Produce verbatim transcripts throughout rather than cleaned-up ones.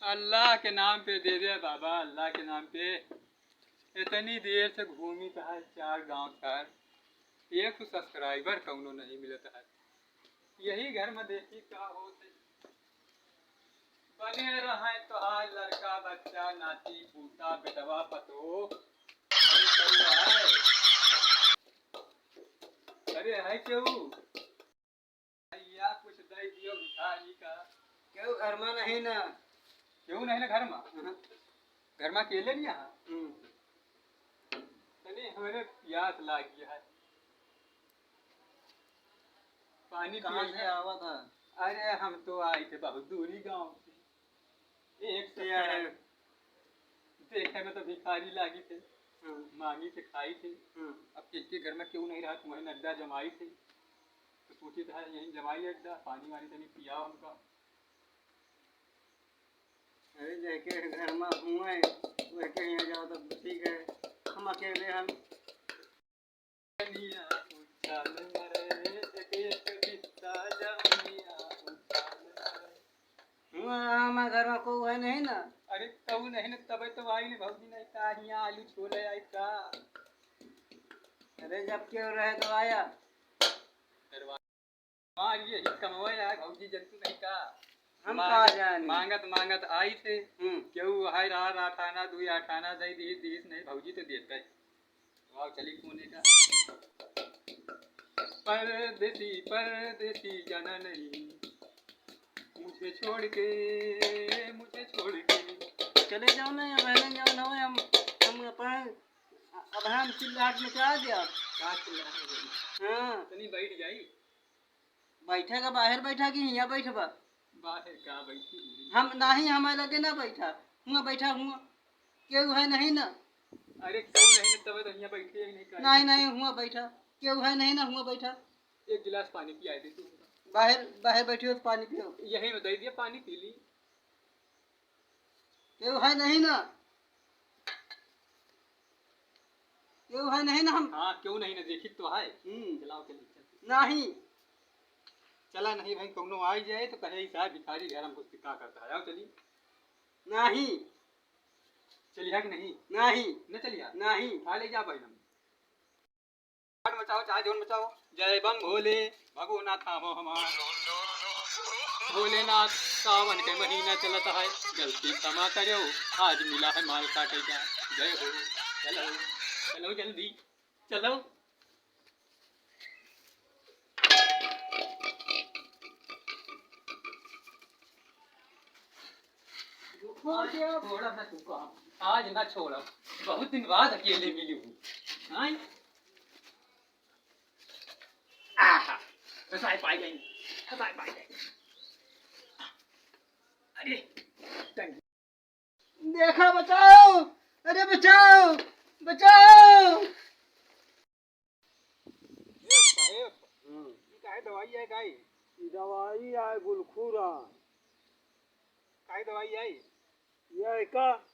अल्लाह के नाम पे दे दे बाबा, अल्लाह के नाम पे। इतनी देर से घूमित है चार गांव चार, एक subscriber कौनो नहीं मिलत है। यही घर में देखी का होत है। बने रहे तोहार लड़का बच्चा नाती पोता बेटवा पतोह। अरे कौआ है? अरे है केहू? भैया कुछ दे दियो भिखारी का। केहू घर में नहीं ना। केहू नहीं ना घर में? हाँ। घर में अकेले नहीं है? हम्म। तनी हमरे प्यास लागी है। पानी कहाँ पिए से है। आवत है? अरे हम तो आए थे बहुत दूरी गांव से। एक क्या है? सप्ताह देखे में तो भिखारी लागी थे। हाँ। मांगी थे, खाई थे। हाँ। अब किसके घर में केहू नहीं रहा, तुम्हारे नड्डा जमाई थे। तो सोचित है यहीं जमाई अड्डा, पानी वानी तनी पियाओ हमका। अरे जेके घर में हुए, वह के यहाँ जाओ तो ठीक है, हम अकेले हम। हुआ हमारे घर में कोई है नहीं ना। अरे कहू नहीं ना, तबे तो आई नहीं भौजी, नहीं का हियाँ आलू छोले आई का। अरे जब क्यों रहे तो आया। हमार यही कमवा है भौजी, जब तू नहीं का हम मांगत, का जानी। मांगत मांगत आई थे। हम्म। केहू है रहा, आठाना, दुई आठाना दे दी, दीस नहीं भौजी तो देते। वाह, चली कोने का। परदेसी, परदेसी जाना नहीं, मुझे छोड़ के, मुझे छोड़ के। चले जाओ ना, या बहने जाओ ना, हम, हम अपन, अब हम चिल्लाहट मचा दिया। का चिल्लाहट मचा दिया? हाँ। तनी बैठ जाई। बैठा का बाहर बैठा कि हियाँ बैठबा? बाहर का बैठी? हम नाही, हमारे लगे ना बैठा, हुआ बैठा हुआ, केहू है नहीं ना। अरे केहू नहीं ना, तबे तो हियाँ बैठे ही नहीं का। नहीं, नहीं, हुआ बैठा, केहू है नहीं ना, हुआ बैठा। एक गिलास पानी पिया दे तू। बाहर, बाहर बैठियो तो पानी पियो। यही में दे दिया, पानी पी ली। केहू है नहीं ना? केहू है नहीं ना हम? हाँ, केहू नहीं ना, देखी तो है। हम्म। चलाओ, चली, चल। नहीं। चला नहीं भाई, कौनो आई जाए तो कहे, "ई साहब भिखारी घर हमको का करता है, आओ चली।" नहीं। चलिया कि नहीं? नहीं। न चलिया? नहीं। खा ले जा भाई हम। मचाओ, चाहे जौन मचाओ। जय बम भोले, भगोनाथ थामो हमार। भोलेनाथ, सावन के महीना चलत है, गलती क्षमा करो, आज मिला है माल काटे का। जय हो, चलो, चलो जल्दी, चलो। आज छोड़ब ना तू काम, आज ना छोड़ब। बहुत दिन बाद अकेले मिली हूँ। हाँ? आहा, फंसाई पाई गई, फंसाई पाई गई। अरे, टंगी। देखा, बचाओ, अरे बचाओ, बचाओ। ए साहेब, हाँ। ई काहे दवाई है काई? ई दवाई आए गुलखुरा। काहे दवाई आई? यह एका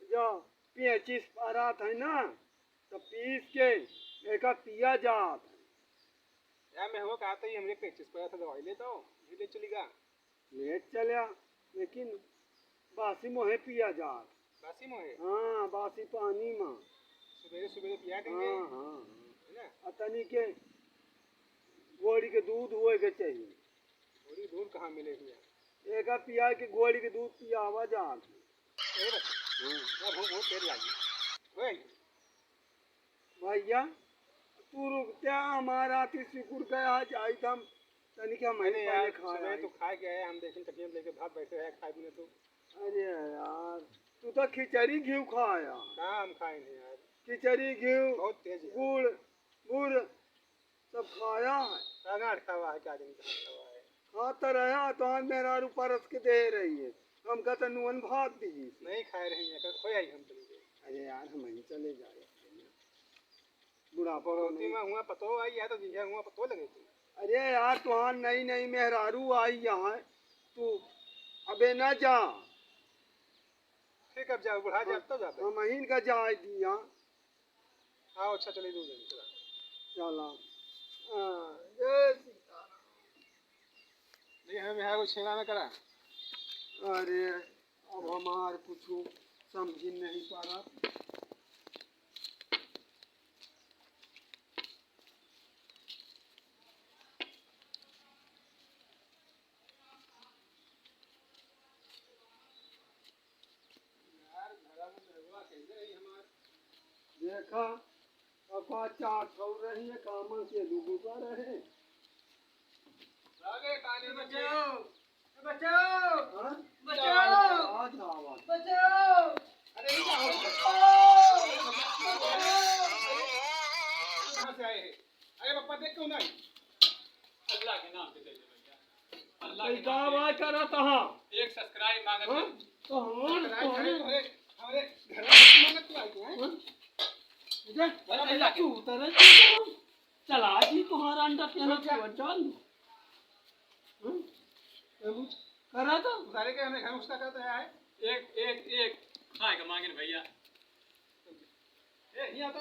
जो पेचिस परात है ना, तो पीस के एका पिया जात है। यार, मैं हो कहा था, ये हमरे पेचिस परात है, दवाई ले तो, ये ले चलेगा। ले चल्या, लेकिन बासी मोहे पिया जात। बासी मोहे? हाँ, बासी पानी में। सुबेरे सुबेरे पिया देंगे। हाँ, हाँ, हाँ। है ना? आ तनी के गोड़ी के दूध होए के चाहिए। गोड़ी दूध कहाँ मिले भैया? एका पिया के गोड़ी के दूध पियावा जात। ए बस। हाँ। अब हो बहुत देर लागी। ओए। भैया, तू रुकते हमारा आती सिकुड़ के आ जाई त हम तनी के हम अरे पहले यार, खा सुबह आई। तो खा के आए, हम देखें तकिया में लेके भात बैठे हैं, खाए बिना तो। अरे यार, तू तो खिचड़ी घिउ खाया। का हम खाए नहीं यार? खिचड़ी घिउ, बहुत तेज है। गुड़, गुड़, सब खाया है। का गांठ खावा है, क्या दिन का खावा है? हाँ, तो रहा, तो हम मेहरारू परस के दे रही है। हम कहते नून भात दीजिए। नहीं खाए रही है, कल खोया ही हम चले गए। अरे यार, हम ही चले जाए। बुढ़ापा में रोटी नहीं। में हुआ पतो आई है, तो जिया हुआ पतो लगे तू। अरे यार, तुहार नई नई मेहरारू आई यहाँ, तू अबे ना जा। ठीक, अब जाओ, बुढ़ा जा, हम, तो जाते। हम अहिन का जाए दिया। आओ, अच्छा, चले दो जन, चला। चला। हाँ, जय सीताराम। नहीं, हमें यहाँ कोई छेड़ा ना करा। अरे, अब हमार कुछ समझ नहीं पा रहा। यार, घरा में रहुआ कैसे रही हमार? देखा, अब बात चार सौ रही है, कामन से दुगुना रहे। अरे, काले बचाओ, बचाओ, हाँ? बचाओ, आवाज, आवाज। बचाओ। अरे, ये क्या हो गया? बचाओ, बचाओ। कहाँ से आए हैं? अरे, पप्पा, देख क्यों नहीं? अल्लाह के नाम पे दे दे भैया। अल्लाह के नाम पे। आवाज कर रहा था? एक subscribe मांगत है। तो हमारे, हमारे, हमारे घर में मांगत क्यों आई तू, हैं? हाँ? इधर, अल्लाह के तू उतर, तू उतर। चला जी, तुम्हारा अंडा पहले तो क्या? छोड़ डाल। हाँ? ये कुछ कर रहा था? उधारे के हमें घर उसका कहता है। एक, एक, एक। हाँ, एक मांगे भैया। ए, हियाँ तो,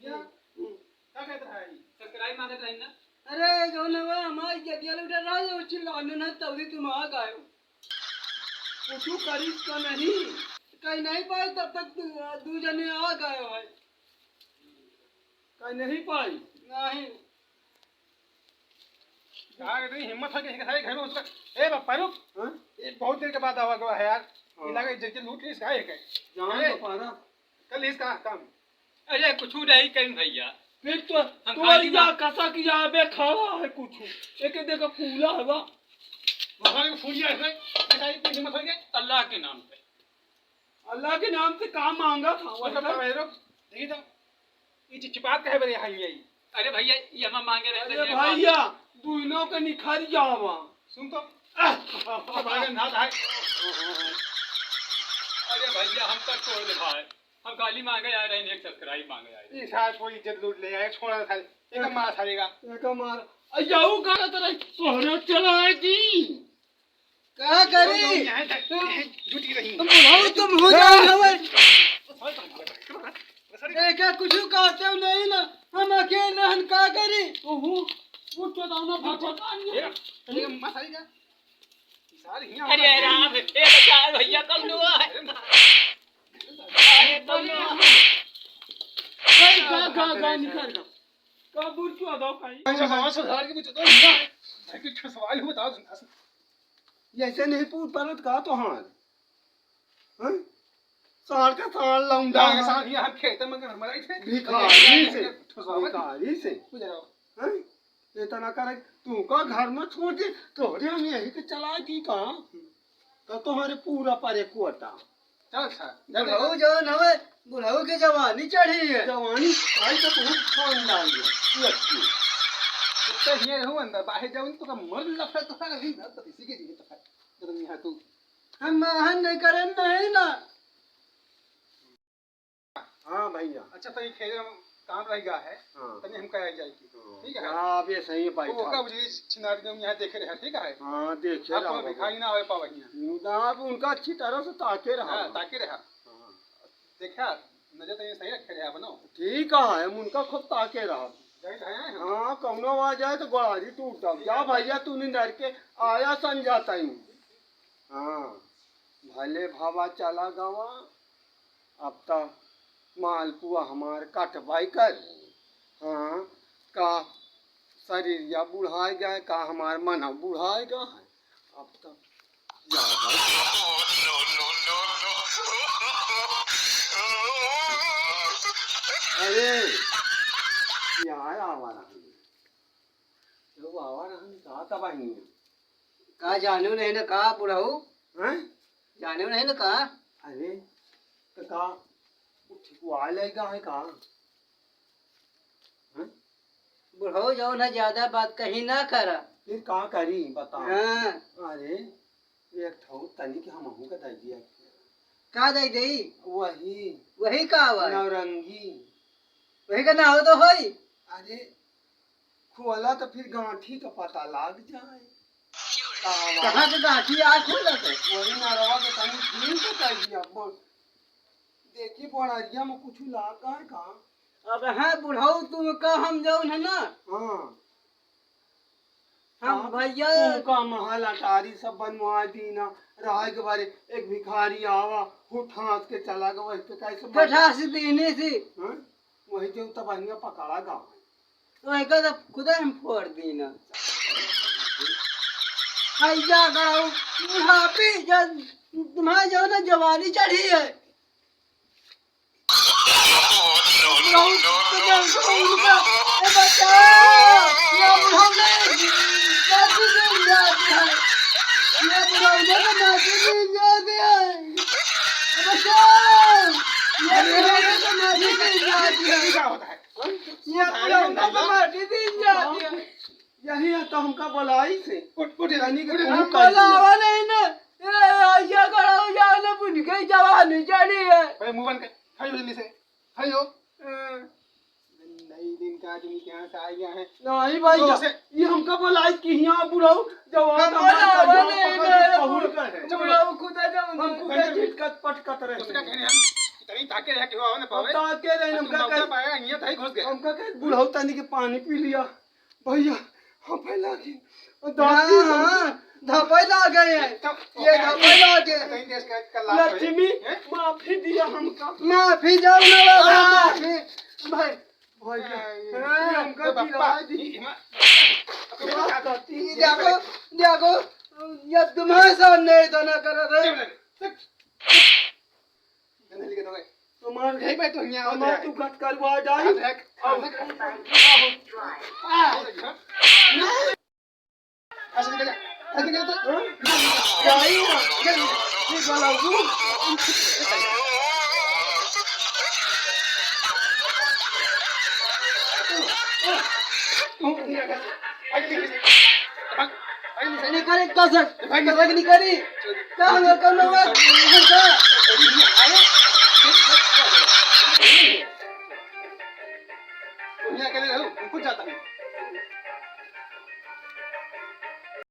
हियाँ। हम्म। का कहत रहा है ई? Subscribe मांगत रही ना? अरे, जौन हवा हमार जदिया लुटा रहा है, वो चिल्लाने ना, तभी तुम आ गए हो। कुछ करीब तो नहीं। कहीं नहीं पाए, तब तक दू, दू जने आ गए हो भाई। कहीं नहीं पाई। नहीं। यार, इतनी हिम्मत है कि सारे घर में उसका, ए, बापा, रुक। हाँ? ये बहुत देर के बाद आवा गवा है यार। हाँ। ये लगे जैसे लूट ली इसका, एक है। जान अरे, तो पारा। कल इसका काम। अरे, कुछ नहीं कहीं भैया। फिर तो हम तोर खाली या ना। कसा कि यहाँ पे खड़ा है कुछ। एक एक देखा फूला है बा। भगवान को फूल दिया इसने। ऐसा ही कोई हिम्मत हो गया? अल्लाह के नाम पे। अल्लाह के नाम से काम मांगा था, वो तो वरना पहले रुक, देखी तो, ये चिपचिपात काहे बरे आई है? अरे भैया, ये हम मांगे रहे अरे थे, भैया, दुइनों के निखर जावा। सुन तो, आह! भागन हाथ है। अरे भैया, हम तक छोड़ दे भाई, हम खाली मांगे आ रहे हैं, एक subscribe मांगे आ रहे हैं। ये सार पूरी इज्जत लूट ले आए, छोड़ा था, एक मार सारेगा। एक मार, अय्या, वो गाना तो नहीं, तोहरे चलाएगी। का करी? यहाँ तक, यहाँ जुटी रही। तुम बुढ़ऊ तुम हो जाओ ना भाई। देखा कुछ कहते हो नहीं ना, हम अकेले रहन का करी? ओहो, वो तो दाना भाग भाग आ गया। ये, ये मसाई का? सारी हियाँ अरे वाला राम, ए बचा भैया, कौन हुआ है? अरे, अरे, कौन हुआ? भाई, गा, गा, गा, निकाल गा। का बुर क्यों दो भाई? अच्छा, बाबा सुधार के पूछो तो हियाँ है। भाई, कुछ सवाल हो बताओ तुम। ये ऐसे नहीं पूछ पारत का तोहार? हैं? सार का सार लौंडा ना, है। सार यहाँ खेत में घर में रही थे। भिखारी से, ठुसवा मत। भिखारी से। बुझ रहा हो। हैं? इतना करे, तू का घर में छोड़ दे, तोहरे हम यही के चला दी का? तो तोहरे पूरा परे कोटा। चल, अच्छा। बुढ़ऊ जवन हवे, बुढ़ऊ के जवानी चढ़ी है। जवानी आई तो बहुत खानदान है, तू अच्छी। कुत्ते हियाँ रहू अंदर, बाहर जाओ, तो का मर लफड़ा तो है, नहीं ना, तो इसी के लिए तो है। जब यहाँ तू हम आहन नहीं करन नहीं ना। हाँ भैया। अच्छा, तो ये खेत में काम रह गया है, हाँ। तनी हम कहा जाए कि, हाँ। ठीक है? हाँ, आप ये सही है भाई वो साहब। का बुझी छिनारी ने यहाँ देखे रहे, ठीक है? हाँ, देखे आप रहा तो होगा। भिखारी ना आवे पावे यहाँ। मुदा आप उनका अच्छी तरह से ताके रहा। हाँ, ताके रहा। हाँ। देखा, नजर तो ये सही रखे रहे आप ना। ठीक है, हम उनका खूब ताके रहा। जाहिर है। हाँ, कौनो आ जाए तो गोड़ारी टूट जाओ। जा भैया, तू नहीं डर के आया संझा टाइम। हाँ, भले भावा चला गवा। अब त मालपुआ हमार कटबाई कर। हाँ, का शरीरिया बुढ़ाए गए, का हमार मना बुढ़ाए गए है। अब त अरे, यहाँ आवा रहन। एगो आवा रहन, का तबाही है? का जाने नहीं ना का बुढ़ऊ? हैं? जाने नहीं ना का? अरे, तो का, वो ठिकवा लेगा है का? हैं? बुढ़ऊ जौन है, ज्यादा बात कहीं ना करा। फिर का करी, बताओ। हाँ। अरे, एक ठो तनिक हमहू के दे दिया। का दे देई? वही। वही का आवा? नौरंगी। वही का ना हो तो होई। अरे, खोला तो फिर गांठी का पता लाग जाए। का आवा? कहाँ के गांठी आ खोला तो? वही नरवा के तनी दिल तो कर दिया, बोल। देखी, बोड़रिया में कुछ लाग गए का? अब है बुढ़ऊ, तू का हम जौन है ना? हाँ। हम हाँ, भैया तू का महल अटारी सब बनवा दीना, राय के बारे एक भिखारी आवा, हुठास के चला गवा, वही पे कैसे मार गठास दीने से। हाँ? वही जो तब अहिया पकड़ा गवा। तो एका तो खुदा हम फोड़ दीना। हैया गाओ, बुढ़ापे जब तुम्हारे जो ना जवानी चढ़ी है। बहुत तो जल्द उनका, ए बचाओ, ये बुढ़ौले, माटी मिल जाती है। ये बुढ़ौले को माटी मिल जाती है। ए बचाओ, ये बुढ़ौले को माटी मिल जाती है। ये बुढ़ौले को माटी मिल जाती है। यही है तो हमका बोलाई से। उठ, उठ, यानी कि उठ, तू उठ। कर लिया। बोलावा नहीं ना। ए, ये करो, ये ना बुन के जवानी चढ़ी है। अरे मुंह बंद कर। खड़ी हो जल्दी से। खड़ी हो। हाँ। नई दिन का आदमी के यहाँ से आ गया है। नहीं भाई, तो ये, उसे ये हमका बोलाई कि यहाँ बुढ़ऊ जवान हम हमारे बोलावा का नहीं, पकड़ के नहीं, पहुड़ गए हैं। बुढ़ऊ खुदा जब हमको उनका झटकत पटकत रहे। उसका कहने हम इतनी ताके रहे कि वो आवे ना पावे। ताके रहे, और हमका तुम मौका कहे, पाया, यहाँ तक घुस गए। हमका कहे बुढ़ऊ तनी के पानी पी लिया। भैया, हाँ, भाई लागी। दादी हाँ, हाँ, धपै लागे है। तो ये ओके। धपै लागे। कहीं देश का कल लाभ होई। लक्ष्मी, हैं? माफी दिया हमका। माफी जाओ ना बाबा, हाँ। माफी। भाई, भैया, हाँ, ये हाँ, हमका तो बापा, दिला दी। ये हिमा-, माफ करती। ये देखो, देखो, ये तुम्हारे सामने इतना कर रहे। चुप रह। चुप। गंदली के दवाई। हमार यही पे तो हियाँ हमार होते हैं। तू गट करवा डाल। हाँ, देख। अब हाँ, देख। आ। ऐसे निकल जा। ऐसे निकल जा। हाँ? जाई ना। ये, ये गला वो। भाग, भाग, भाग। निकल एक कसर। भाग। कसर निकली। का हंगर करना हुआ? हंगर।